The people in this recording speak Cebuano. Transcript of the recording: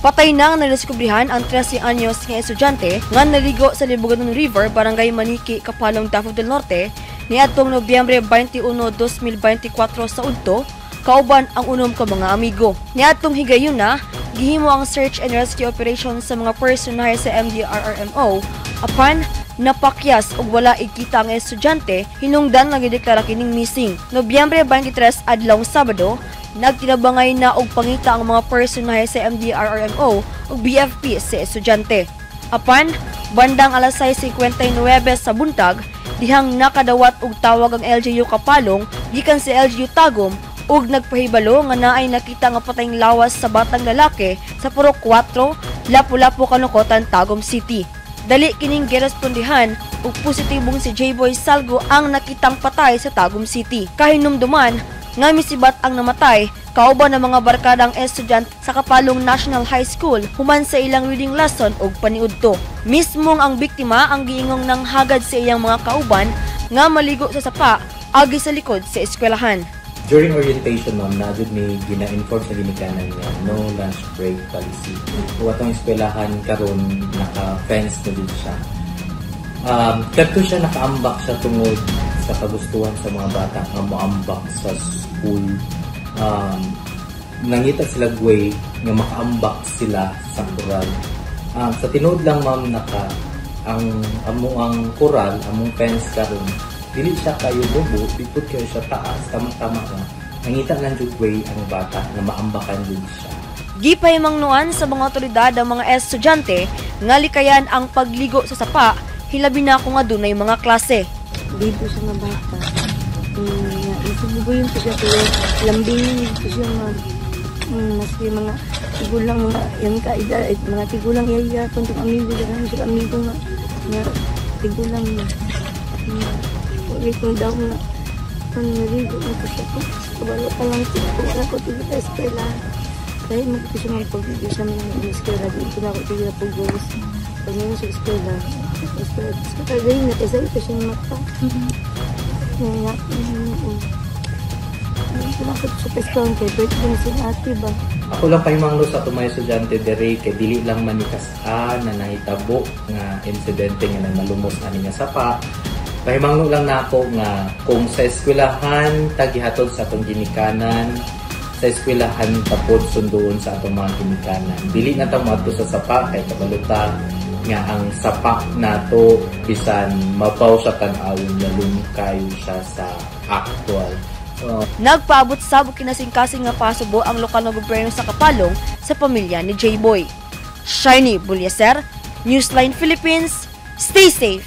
Patay na nga nadiskubrihan ang 13 anyos nga estudyante nga naligo sa Libuganon River, Barangay Maniki, Kapalong, Davao del Norte, niadtong Nobyembre 21, 2024 sa udto, kauban ang unom ka mga amigo. Niadtong higayuna, gihimo ang search and rescue operation sa mga personahe sa MDRRMO, apan napakyas ug wala ikita ang estudyante hinungdan nga gideklara kining missing. Nobyembre 23, adlawng Sabado, nagtinabangay na og pangita ang mga personahe sa MDRRMO ug BFP sa estudyante. Apan, bandang alas 6:59 sa buntag, dihang nakadawat og tawag ang LGU Kapalong gikan sa LGU Tagum ug nagpahibalo nga naay nakita nga patayng lawas sa batang lalaki sa Purok 4, Lapu-Lapu, Kanukotan, Tagum City. Dali kining girespondihan ug positibong si J-Boy Salgo ang nakitang patay sa Tagum City. Kahinumduman nga misibat ang namatay kauban ng mga barkadang estudyante sa Kapalong National High School human sa ilang reading lesson ug paniudto. Mismong ang biktima ang giingong nang hagad sa iyang mga kauban nga maligo sa sapa agi sa likod sa eskwelahan. During orientation, ma'am, na jud mi gina-inform sa ginikanan niya, no lunch break policy. Ug atong eskwelahan karon naka-fence na jud siya. Kadto siya nakaambak siya tungod sa kagustuhan sa mga bata nga moambak sa school. Nangita sila way nga makaambak sila sa koral. Sa tinuod lang, ma'am, naka ang amo ang koral, among fence karon, dili siya kayo bubo, di pud kayo siya taas, tama-tama lang. Nangita lang jud way ang bata nga maambakan jud siya. Gipahimangnuan sa mga otoridad ang mga estudyante nga likayan ang pagligo sa sapa, hilabi na kung adunay mga klase. Dito sa mga bata. Isubugoyin ko siya pero lambingin ko siya maski mga tigulang, mga yung kaida, eh, mga tigulang iya kung itong amigo dyan sila amigo nga tigulang nga nga wala ko daw nga ang naligo na ko siya ko kabalo pa lang siya kung wala ko tigil sa eskwela kaya mag ko siya magpag-video sa mga eskwela dito na ako tigil na pag-goals pag ngayon sa eskwela eskwela sa kagayin na kasi ito siya mata nga. Ito lang ko sa eskwela kay birthday na sila ate ba. Ako lang pahimangno sa atong mga estudyante dere kay dili lang man ni kas-a na nahitabo nga insidente nga nang malumos ani nga sapa. Pahimangno lang nako nga kung sa eskwelahan ta gihatod sa atong ginikanan, sa eskwelahan ta pod sunduon sa atong mga ginikanan. Dili na ta moadto sa sapa kay kabalo ta nga ang sapa nato bisan mabaw sa tan-awon, lalom kayo siya sa actual. So, Nagpaabot sab og kinasingkasing nga pasubo ang lokal na gobyerno sa Kapalong sa pamilya ni J-Boy. Shiny Bulyaser, Newsline Philippines, stay safe!